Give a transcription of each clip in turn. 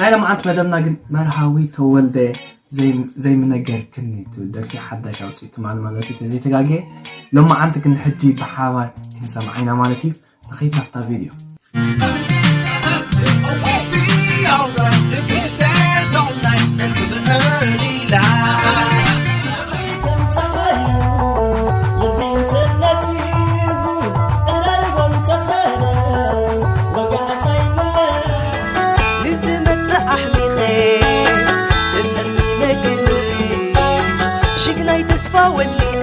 ናይ ለማዓንቲ መደብና ግን መርሃዊ ተወልደ ዘይምነገርክኒ ትብል ደርፊ ሓዳሽ ኣውፅኢ ትማል ማለት እዩ ተዘይተጋጌ። ለማዓንቲ ግን ሕጂ ብሓባር ክንሰምዓ ኢና ማለት እዩ። ንኸይድ ናፍታ ቪድዮ። ንዝመጽእ ኣሕሊቐ ተጸሚመ ግን ሽግናይ ተስፋ ወሊዐ።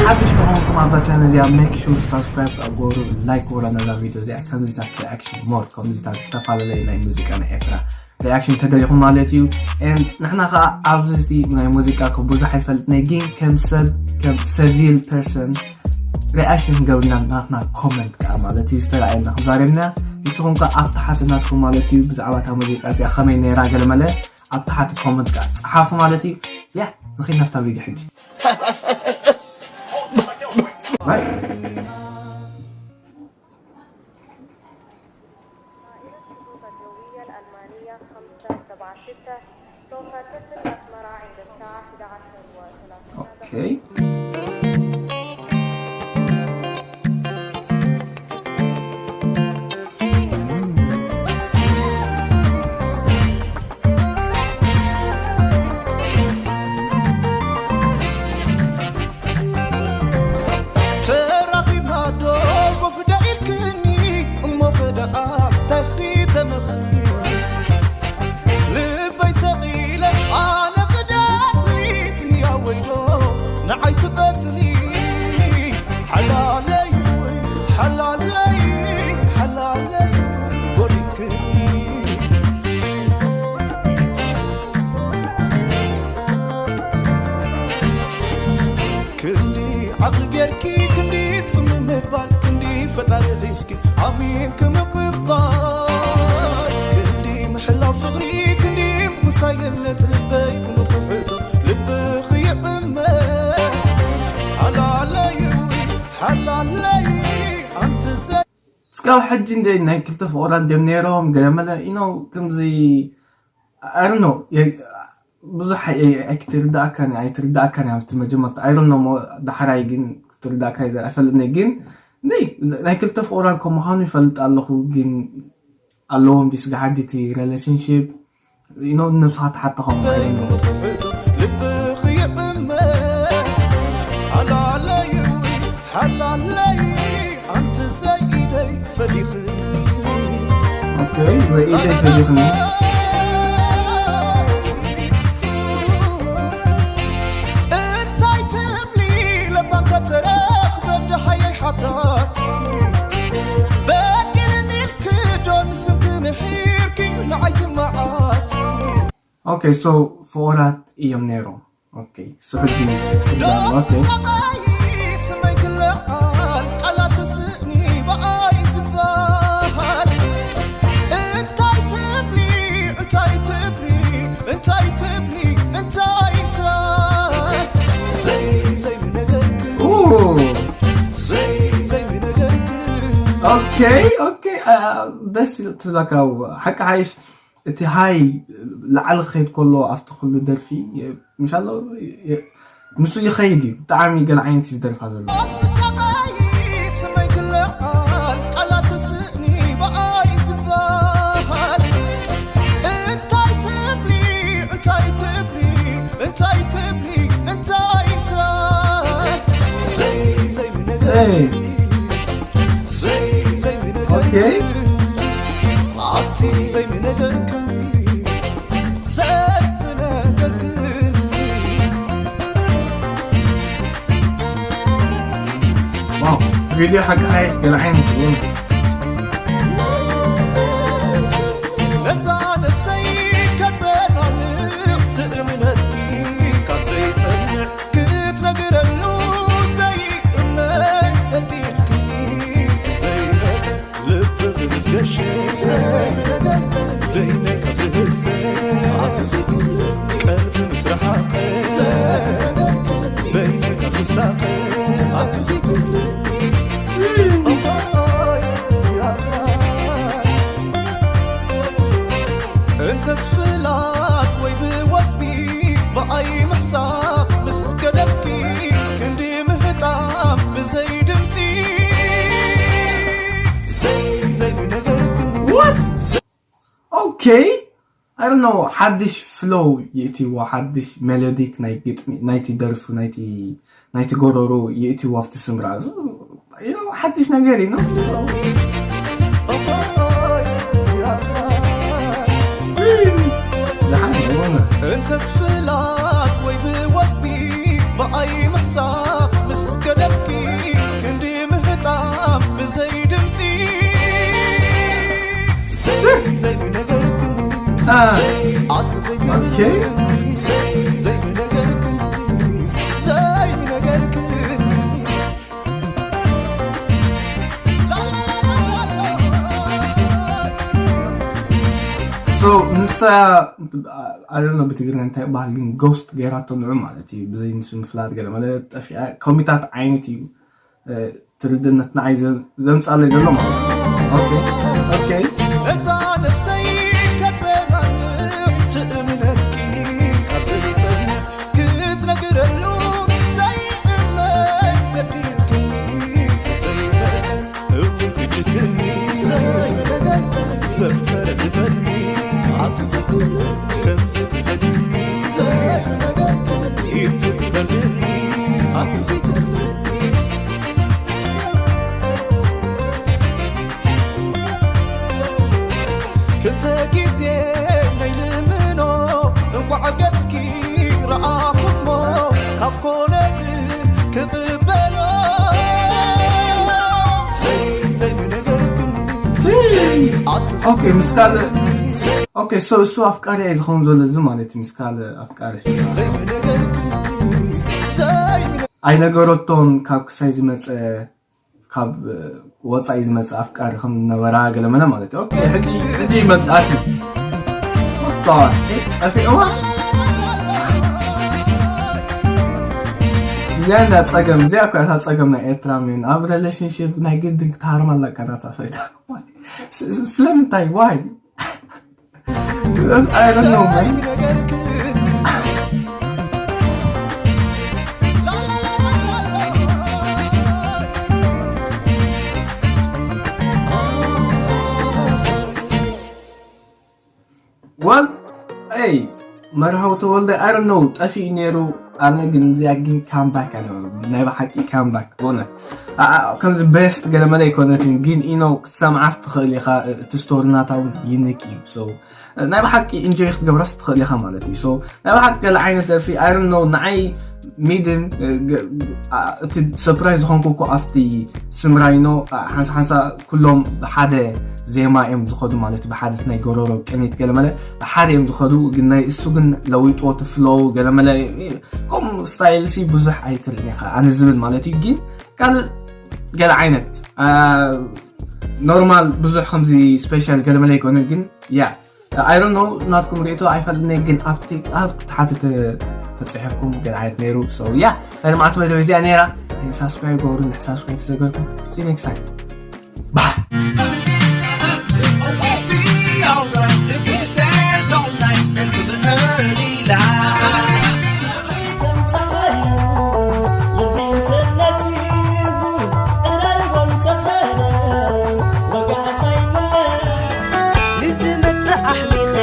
ሓድሽ ተኾንኩም ኣብዛ ቻነል እዚኣ make sure subscribe ኣጎሩ፣ like ወራ ነዛ ቪድዮ እዚኣ ከምዚታት reaction more ከምዚታት ዝተፈላለዩ ናይ ሙዚቃ ናይ ኤርትራ reaction ተደሊኹም ማለት እዩ። ንሕና ከዓ ኣብዚ ናይ ሙዚቃ ብዙሕ ኣይፈልጥነ ግን ከም ሰብ ከም civil person reaction ገብርና ናትና comment ከዓ ማለት እዩ ዝተረኣየና ክዛረብና ንስኹም ከዓ ኣብ ታሓቲ ናትኩም ማለት እዩ ብዛዕባ እታ ሙዚቃ እዚኣ ከመይ ነይራ ገለመለ ኣብ ታሓቲ comment ከዓ ፀሓፉ ማለት እዩ። ያ ንኺድ ናፍታ ቪድዮ ሕጂ። الجوية الألمانية خمسة سبعة ستة سوف تصل أسمرة عند الساعة أحد عشر وثلاثين. Okay. ተራኺብና ዶ ጎፍ ደኣ ኢልክኒ እሞ ኸደኣ ታኺ ተመኽኒ ልበይ ሰቒለ ኣነ ኽደሊ ህያወይ ዶ ንዓይ ትቐትሊ ሓላለይ ሓላለይ ሓላለይ ጎዲእክኒ ክንዲ ዓቕሊ ጌርኪ ክንዲ ጽምም ምባል ክንዲ ፈጣሪ ሒዝኪ ኣሚንኪ ምቕባል ክንዲ ምሕላው ፍቕሪ ክንዲ ምጉሳይ ገነት ልበይ ብምኽሕዶ ልብኺ ይዕመ ሓላለይ ሓላለይ ኣንቲ ዘ እስካብ ሕጂ እንደ ናይ ክልተ ፍቑራት ድዮም ነይሮም ገለመለ ኢኖ ከምዚ ኣርኖ ብዙሕ ኣይክትርዳእካን ኣይትርዳእካን ኣብቲ መጀመርታ ኣይሮኖ ዳሕራይ ግን ክትርዳእካ ኣይፈልጥኒ ግን ናይ ክልተ ፍቑራን ከም ምዃኑ ይፈልጥ ኣለኹ ግን ኣለዎም ዲስ ጋሓዲ እቲ relationship ኢኖ ነብስኻ ተሓተኸም ልብኺ ይዕመ ሓላለይ ሓላለይ ኣንቲ ዘይደይ ፈሊኽኒ ዘይኢደይ ፈሊኽኒ እንታይ ትብሊ ለባም ከተረኽበ ደሃየይ ሓዳት በዲልኒ ኢልኪ ዶ ንስምኪ ምሒርኪ ንዓይ ትመዓት Okay, so ፍቑራት እዮም ነይሮም። Okay, so ሕጂ ዶ ሰብኣይ ስመይ ክለዓል ቃላት ስእኒ ብኣይ ዝበሃል እንታይ ትብሊ እንታይ ትብሊ እንታይ ትብሊ እንታይ እንታይ ዘይ ዘይ ነገርክ Ooh, ዘይ ዘይ ነገርክ okay, okay. ደስ ትብለካ ሓቂ ሓይሽ እቲ ሃይ ላዕሊ ክኸይድ ከሎ ኣብቲ ኩሉ ደርፊ ምሻሎ ምስኡ ይኸይድ እዩ። ብጣዕሚ ገለ ዓይነት እዩ ዝደርፋ ዘሎ። Hey. Okay. Wow, ቪድዮ ሓቂ ሓይሽ ገለ ዓይነት እዩ። ነዛ ነብሰይ ከጸናንዕ ትእምነትኪ ካብ ዘይጸንዕ ክትነግረሉ ዘይእመን እንዲልክኒ ዘይመጠን ልብኺ ምስ ገሸ በይነይ ካብ ዝህሰ ኣቲ ዘይትብሉ ቀልቢ ምስ ረሓቐ በይነይ ካብ ዝሳቐ ኣቲ ዘይትብሉ ኣባይ ያኻ ሳብ ምስ ገደፍኪ ክንዲ ምህጣም ብዘይ ድምፂ ዘይ ዘይነገርክን Okay, I don't know. ሓድሽ flow የእትይዎ፣ ሓድሽ melodic ናይ ግጥሚ ናይቲ ደርፉ ናይቲ ናይቲ ጎረሮ የእትይዎ ኣብቲ ስምራ። ሓድሽ ነገር እዩ። እንተስ ፍላጥ ወይ ብወጽቢ ብኣይ ምሕሳብ ምስ ገደፍኪ ክንዲ ምህጣም ብዘይ ድምፂ ዘይ ዘይነገርክን ኣቲ ዘይትብል ዘይ ዘይነገርክን ዘይ ነገርክን So ንሳ ኣረና ብትግርኛ እንታይ ይበሃል ግን ጎስት ገይራቶ ንዑ ማለት እዩ። ብዘይ ንሱ ምፍላጥ ገለ መለ ጠፊኣ ኮሚታት ዓይነት እዩ። ትርድነት ንዓይ ዘምፃለይ ዘሎ ማለት እዩ። Okay, okay. እዛ ነብሰይ ከፀናን ትእምነትኪ ካብ ዘይፀንዕ ክትነግረሉ ዘይእመን በዲልክኒ ዘይመጠን እውይ ክጭክኒ ዘይመጠን ዘፍቀረ ክጠልኒ ኣብቲ ዘይትብል ከም ዘይትፈድኒ ዘይመጠን ኢድኪ ክፈርድኒ ኣብቲ ዘይትብል ክልተ ግዜ ናይ ልምኖ እንቋዕ ገጽኪ ረኣኹሞ ካብ ኮነ ክቕበሎ ሰይ ዘይምነገርክን Okay, ምስ ካልእ okay, so እሱ ኣፍቃሪ እዩ ዝኸውን ዘሎ እዚ ማለት እዩ። ምስ ካልእ ኣፍቃሪ ዘይምነገርክን ዘይ ኣይነገረቶን ካብ ክሳይ ዝመፀ ካብ ወፃኢ ዝመፀ ኣፍቃሪ ከም ነበራ ገለመለ ማለት እዩ። Okay, ሕጂ ሕጂ ይመፅኣት እዩ። ጠፊዕዋ እዚኣ እንዳ ፀገም እዚኣ እኮ እታ ፀገም ናይ ኤርትራ ምን ኣብ relationship ናይ ግድን ክትሃርማ ኣለካ ናታ ሰይታ ስለምንታይ ዋይ I don't know man። Well, hey, መርሃው ተወልደ I don't know ጠፊኡ ነይሩ። ኣነ ግን እዚኣ ግን comeback ኣሎ ናይ ብሓቂ comeback በእውነት ከምዚ best ገለመለ ኣይኮነትን ግን ኢኖ ክትሰምዓስ ትኽእል ኢኻ። እቲ ስቶሪ ናታ እውን unique እዩ። So ናይ ብሓቂ enjoy ክትገብራስ ትኽእል ኢኻ ማለት እዩ። So ናይ ብሓቂ ገለ ዓይነት ደርፊ I don't know ንዓይ ሚድን እቲ surprise ዝኾንኩ እኮ ኣብቲ ስምራይኖ ሓንሳ ሓንሳ ኩሎም ብሓደ ዜማ እዮም ዝኸዱ ማለት እዩ። ብሓደ ናይ ጎረሮ ቅኒት ገለመለ ብሓደ እዮም ዝኸዱ ግን ናይ እሱ ግን ለዊጥዎ እቲ flow ገለመለ ከምኡ style ሲ ብዙሕ ኣይትርእን ኢኻ ኣነ ዝብል ማለት እዩ። ግን ካልእ ገለ ዓይነት normal ብዙሕ ከምዚ special ገለመለ ኣይኮነን ግን yeah I don't know ናትኩም ርእቶ ኣይፈልጥን ግን ኣብቲ ኣብ ታሕቲ ተፅሒፍኩም ገለ ዓይነት ነይሩ። So yeah ናይ ልምዓት መደብ እዚኣ ነይራ። Subscribe ገብሩ subscribe ተዘገርኩም see next time. Bye. ንዝመጽእ ኣሕሊቐ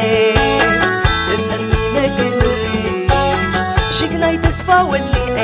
ተጸሚመ ክብሪ ሽግናይ ተስፋ ወሊዐ